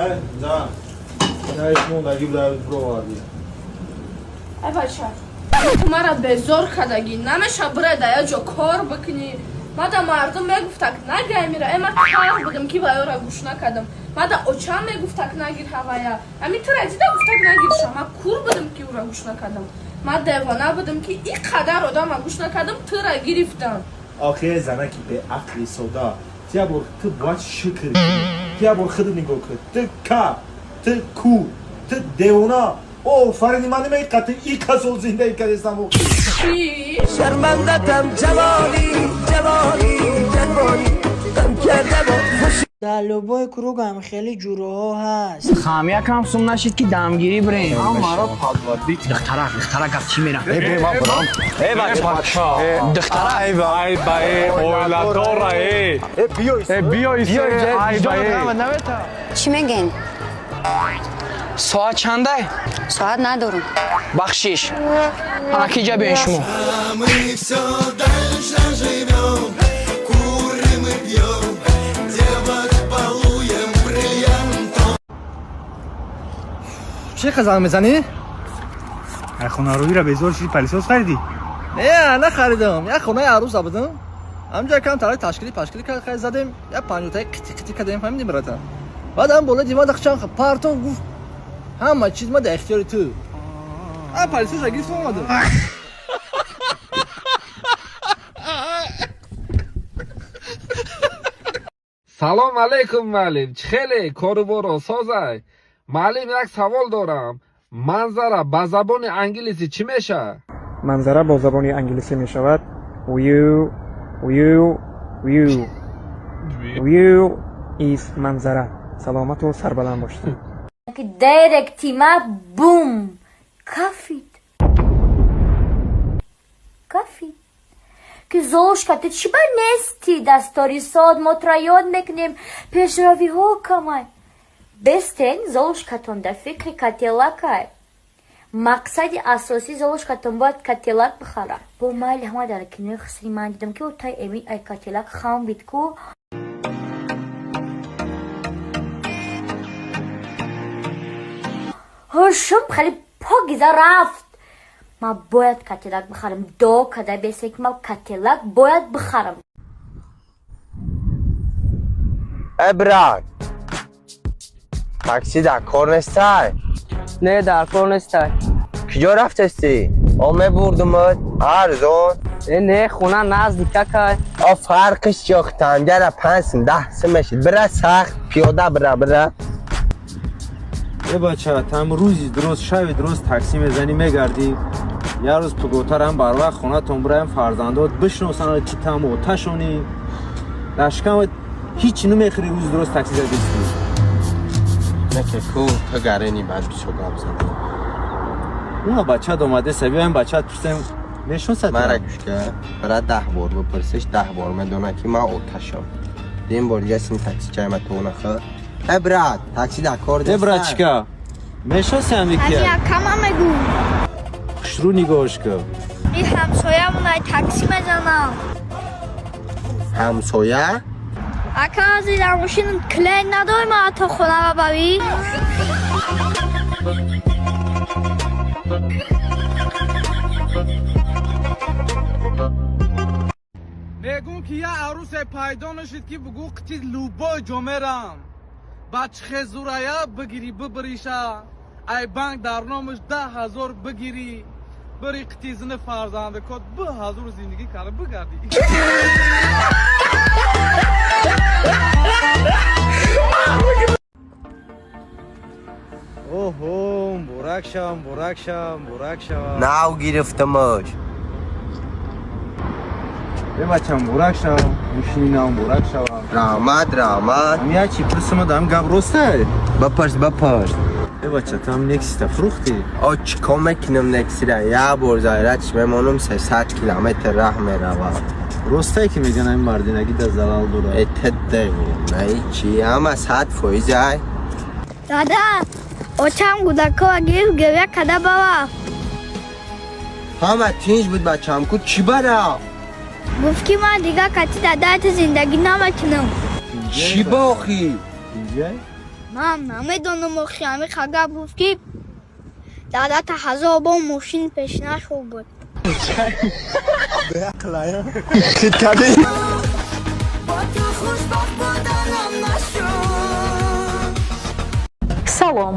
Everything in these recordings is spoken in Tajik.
Ай, зан. Дай мондагӣ буда бировардӣ. Ай бача, ту мара безор кардагӣ. Намеша бира да як ҷо кор бикунӣ. Мада мардум мегуфтак нагай мира. Э ма кар будам ки ваёра гӯш накардам. Мада очам мегуфтак нагир ҳавая. Ами тура дида гуфтак нагирша. Ма кур будам ки ӯра гӯш накардам. Ма девона будам ки ин қадар одама гӯш накардам, тура гирифтам. Охе занаки беақли сода. Ту як бор ту бояд шукр кунӣ. Ту як бор худат нигоҳ кун. Ту ка, ту ку, ту девона. Офарини ман намеқат ту ика сол зиндагӣ кардестам. Чӣ? Шармандатам ҷавонӣ, ҷавонӣ, ҷавонӣ, ғам карда бо хушӣ. Дар любой круг ҳам хеле ҷуроҳо ҳаст. Хам якам сум нашид ки дамгирӣ бирем. Маро подводить. Духтарак, духтарак гап чӣ мера? Э, бе, ман бурам. Э, бача. Духтарак. Ай, ай, ба, э, оиладора, э. Э, биё. Э, биё, э, ай, ба, э. Чӣ мегӯен? Соат чандай? Соат надорам. Бахшиш. Анаки ҷа биёен шумо. Мы все дальше живем, курим и пьем, девок балуем бриллиантом. Чӣ занг мезанӣ? Ай хонароира безор шуди, пылесос харидӣ? Не, нахаридам. Як хонаи арӯса будам. Ҳамҷа якам тараи ташкилӣ пашкилӣ хайр задем, як панҷотаи қити қити кардем, фаҳмидӣ, брата? Баъд ҳам болои диван дахчан партов гуфт ҳама чиз ма дар ихтиёри ту. А пылесос а гирифтам омадам. Салом алейкум, муаллим. Чӣ хеле коруборо созай? Муаллим, як савол дорам. Манзара ба забони англисӣ чӣ мешавад? Манзара бо забони англисӣ мешавад view, view, view. View is манзара. Саломату сарбаланд бошед. Ки директима бум кафид, кафид, ки Золушка, ту чӣ ба нести дастори сод, мо тура ёд мекунем, пешравиҳо камай бестен. Золушкатон дар фикри кателакай. Мақсади асосии Золушкатон бояд кателак бихара. Бо майли ҳама дар кинои хисри ман дидам, ки тай эмин ай кателак хам бид ку. Ҳушум хеле покиза рафт. Ман бояд кателак бихарам. Дуо када бесе, ки ман кателак бояд бихарам. Э, брат, такси дар кор нестай? Не, дар кор нестай. Киҷо рафтестӣ? О, мебурдумат, арзон. Э, не, хона наздик какай. О, фарқиш чӣ? Танҷара 5 сум, 10 сум мешид. Бира, сахт пиёда бира, бира. Э, бача, там рӯзи дуруст, шаби дуруст такси мезанӣ, мегардӣ. Як рӯз пуготарам барвақт хонатон бираем, фарзандот бишносанд, ки там оташонӣ. Дар шикамат ҳеҷ намехӯри, рӯзи дуруст такси задистӣ. Неке ку ту гарени баъд бисёр гап задӣ. Уна бачат омадеса, биёем, бачат пурсем, мешносад. Мара гӯш ка, бира, 10 бор бипурсиш, 10 бор медона, ки ман оташам. Дин бор дига сини таксичаи ма ту нахӯр. Э, брат, такси дар кор. Э, братчика, мешноси ҳамикия? Кама мегӯ. Хушрӯ нигоҳш кун. Ин ҳамсоямон такси мезанам. Ҳамсоя? Ака, азизам, мошин клей надорӣ, ма то хона бабарӣ? Мегӯм, ки як арусе пайдо нашид, ки бугӯ қити любой ҷо мерам. Ба чихезурая бигирӣ, бибириша, ай банк дар номаш 10 000 бигирӣ, бири, қити зини фарзандакот бу ҳазур зиндагӣ карда бигардӣ. Оҳо, муборак шавам, муборак шавам, муборак шавам. Нав гирифтамаш. Э, бача, муборак шавам, мошини нав муборак шавам. Раҳмат, раҳмат. Ам як чи пурсима, дам гап ростай? Бипурс, бипурс. Э, бача, ту ҳам Нексита фурӯхтӣ? О, чӣ кор мекунам Нексира? Як бор зарядш мемонам, 300 километр раҳ меравад. Ростае, ки мегӯян ҳамин мардинагӣ да залал дорад? Э, теддевонаи чӣ, ҳама 100% ай. Дада, очам кӯдакҳоро гирифт, гиря карда барафт. Ҳама тинҷ буд, бачам ку, чӣ барафт? Гуфт, ки ман дигар кати дадаати зиндагӣ намекунам. Чӣ бохӣ? Инҷа. Ман намедонам, охи ҳами гап гуфт, ки дадата ҳазор бор мошин пеш нашуд буд. Хит кардӣ. Салом,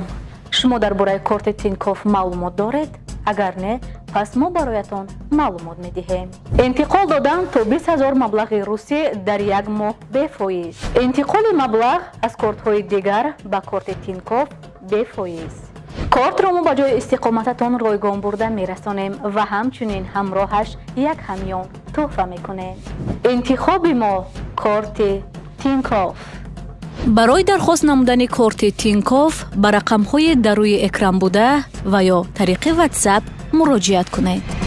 шумо дар бораи корти Тинькофф маълумот доред? Агар не, пас мо бароятон маълумот медиҳем. Интиқол додан то 20 000 маблағи русӣ дар як моҳ бефоиз. Интиқоли маблағ аз кортҳои дигар ба корти Тинькофф бефоиз. Кортро мо ба ҷои истиқомататон ройгон бурда мерасонем ва ҳамчунин ҳамроҳаш як ҳамён тӯҳфа мекунем. Интихоби мо корти Тинькофф. Барои дархост намудани корти Тинькофф ба рақамҳои дар рӯи экран буда ва ё тариқи Ватсап муроҷиат кунед.